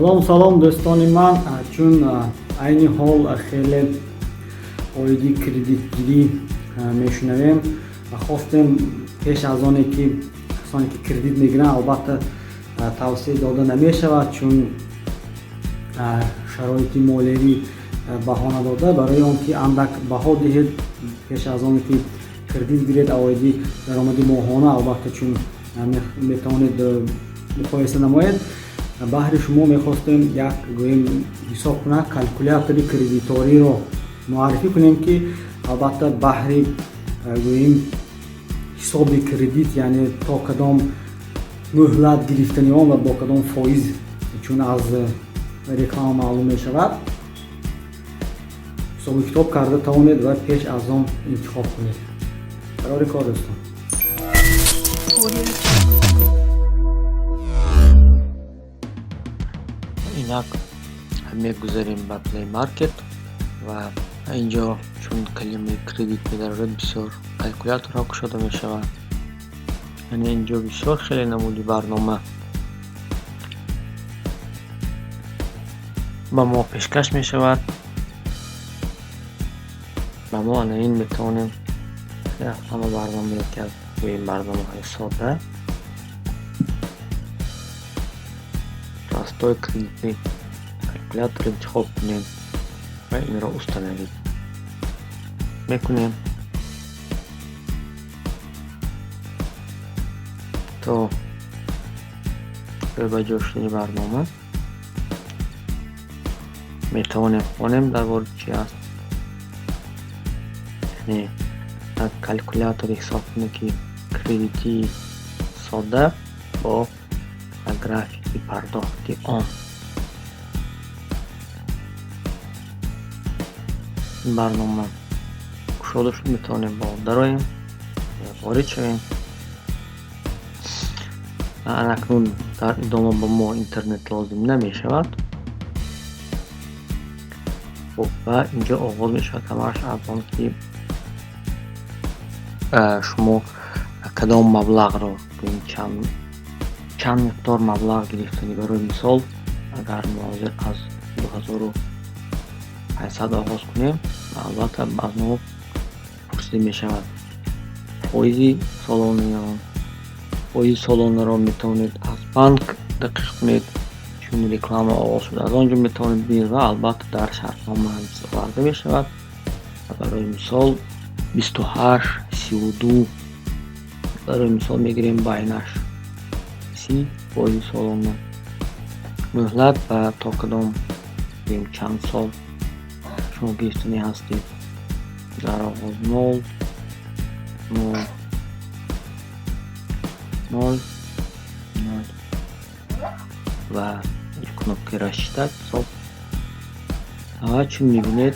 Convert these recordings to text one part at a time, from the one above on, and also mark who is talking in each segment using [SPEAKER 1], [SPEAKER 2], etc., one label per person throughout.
[SPEAKER 1] Салом, салом, дӯстони ман. Чун айни ҳол хеле оиди кредитгирӣ мешунавем, хостем пеш аз оне ки касоне ки кредит мегиранд, албатта, тавсия дода намешавад, чун шароити молиявӣ баҳона дода, барои он ки андак баҳо диҳед пеш аз оне ки кредит гиред, оиди даромади моҳона, албатта, чун метавонед муқоиса намоед, баҳри шумо мехостем як, гӯем, ҳисоб кунак, калькулятори кредиториро муаррифӣ кунем, ки албатта баҳри, гӯем, ҳисоби кредит, яъне то кадом муҳлат гирифтани он ва бо кадом фоиз, чун аз реклама маълум мешавад, ҳисобу китоб карда тавонед ва пеш аз он интихоб кунед. Барори кор, дӯстон.
[SPEAKER 2] Audio Jungle.
[SPEAKER 3] Инак мегузарем ба Play Market ва инҷо чун калимаи кредит медароред, бисёр калькуляторҳо кушода мешавад. Яъне инҷо бисёр хеле намуди барнома ба мо пешкаш мешавад. Ба мо ана ин метавонем ҳама барнома, яке аз гӯем, барномаҳои сода, простой кредитный калькулятор интихоб кунем ва инро установить мекунем, то ҷойбаҷо шудани барнома метавонем хонем, дар бораи чи аст, яъне калькулятори ҳисобкунаки кредитии сода бо графики пардохти он. Барнома кушода шуд, метавонем ба он дароем, ворид шавем. Анакнун дар идома ба мо интернет лозим намешавад. Хуб, ва инҷо оғоз мешавад ҳамааш аз он ки шумо кадом маблағро, чанд миқдор маблағ гирифтанӣ. Барои мисол, агар мо ҳозир аз 2800 оғоз кунем, албатта, аз мо пурсида мешавад фоизи солонаи он. Фоизи солонаро метавонед аз банк дақиқ кунед, чун реклама оғоз шуд, аз он ҷо метавонед бинед ва албатта дар шартнома оварда мешавад. Барои мисол, 28, 32, барои мисол мегирем, байнаш 30 фоизи солона. Муҳлат ва то кадом, чанд сол шумо гирифтанӣ ҳастед. Дар оғоз нол, нол, нол, нол ва кнопкаи рассчитать ҳисоб. Ва чун мебинед,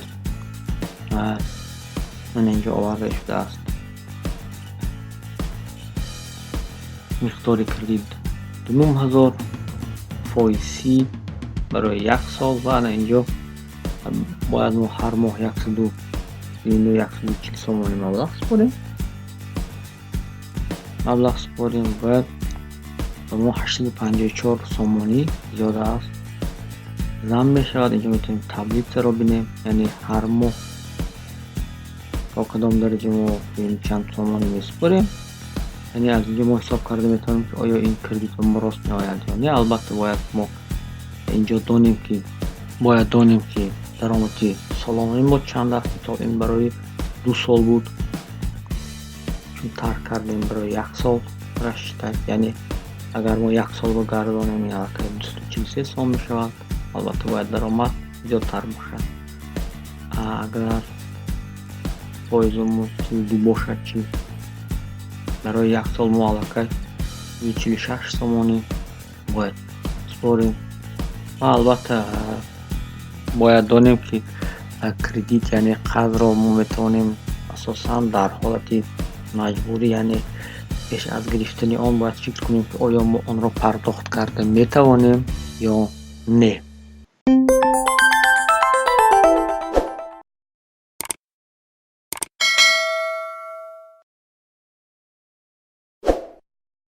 [SPEAKER 3] мана инҷо оварда шудааст миқдори кредит 2000, фоиз 30 барои як сол, ва ана инҷо бояд мо ҳар моҳ 140 сомонӣ маблағ супорем ва ба мо 854 сомонӣ зиёда аст зам мешавад. Инҷо метавонем таблицаро бинем, яъне ҳар моҳ то кадом дараҷа мо чанд сомонӣ месупорем. Яъне аз инҷо мо ҳисоб карда метавонем, ки оё ин кредит ба мо рост меояд ё не. Албатта, бояд мо инҷо донем, ки бояд донем, ки даромади солонаи мо чанд аст. Мисол, ин барои 2 сол буд, чун тарк кардем, барои як сол рассчитать, яъне агар мо як солро гардонем, ин аллакай 243 сом мешавад. Албатта, бояд даромад зиёдтар бошад. Агар фоизумон 42 бошад чӣ? Барои як сол мо аллакай 46 сомонӣ бояд супорем. Ва албатта, бояд донем, ки кредит, яъне қарзро мо метавонем асосан дар ҳолати маҷбурӣ, яъне пеш аз гирифтани он бояд фикр кунем, ки оё мо онро пардохт карда метавонем ё не.